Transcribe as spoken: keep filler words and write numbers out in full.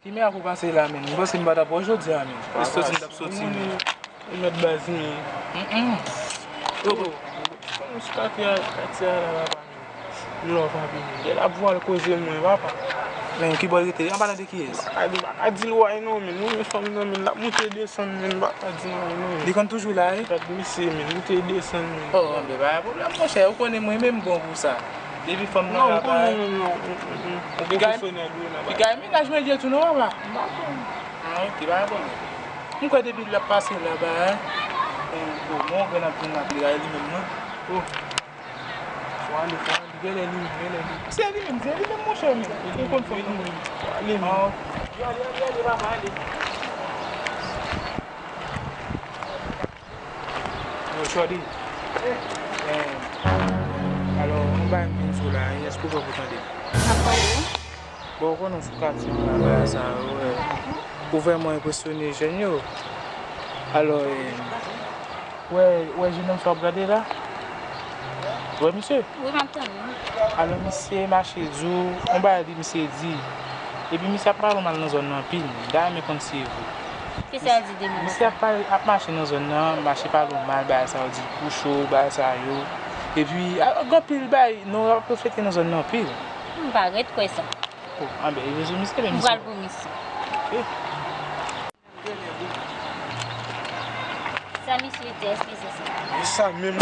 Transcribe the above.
Ki mè a pou pase la, men? M panse m pa t ap wè w jodi a, men. Li soti, m t ap soti, men. Ou mèt baz, men. Mm, mm. Yo, bro. Ou sou katye a, katye a la, la, pa, men. M love anpil, men. Lè l ap voye koze mwen, papa. Men, ki bò l rete? Anba nan de kiyès? Pa ka di, pa ka di l why non, men. Nou, men fanm nan, men. L ap moute desann, men. Pa ka di l why non, men. Li konn toujou la, wi? Gad misye, men. Moute desann, men. Oh, men, pa gen pwoblèm, monchè. Ou konnen mwen, menm bon pou sa. Depi fanm nan la, bay. Non, ou konnen, non. Ou pwofesyonèl, wi, nan bagay. Piga menaj mwen di tou non, papa. M pa konn. Ah, ok, pa gen pwoblèm. M kwè depi l ap pase la, bay. Oh, oh, bon, grann ap vin la, li ray li menm, non? Oh. Fò ale, fò ale, genlè li menm, genlè li. Se li menm, se li menm, monchè, men. Ou konn fanm nan, men. Fò ale, men. Ah, ok. Ale, ale, ale, papa, ale. Yo, Shorty. Eh, alò, yon bagay m vin di w la, èske w prè pou tande? M ap tande w. Bon, ou konnen w sou katye m la, bagay sa yo, eh, ou vrèman enpresyone jèn yo. Alò, eh, ou wè, ou wè jenòm sa w ap gade la? Ou wè misye? Wi, m ap tande w. Alò, misye mache di w, yon bagay li misye di. Epi misye ap pale w mal nan zòn nan anpil, m ta renmen konn si e vre. Kisa l di de mwen? Misye ap pale, ap mache nan zòn nan, mache pale w mal, bagay sa yo di pou cho, bagay sa yo. Epi, a, gen anpil bagay, non, ap reflete nan zòn nan anpil. M pa ret kwè sa. Oh, anben, e Jezi misye, men misye. M pral pou misye. Eh. Sa misye di, èske se sa? E sa menm.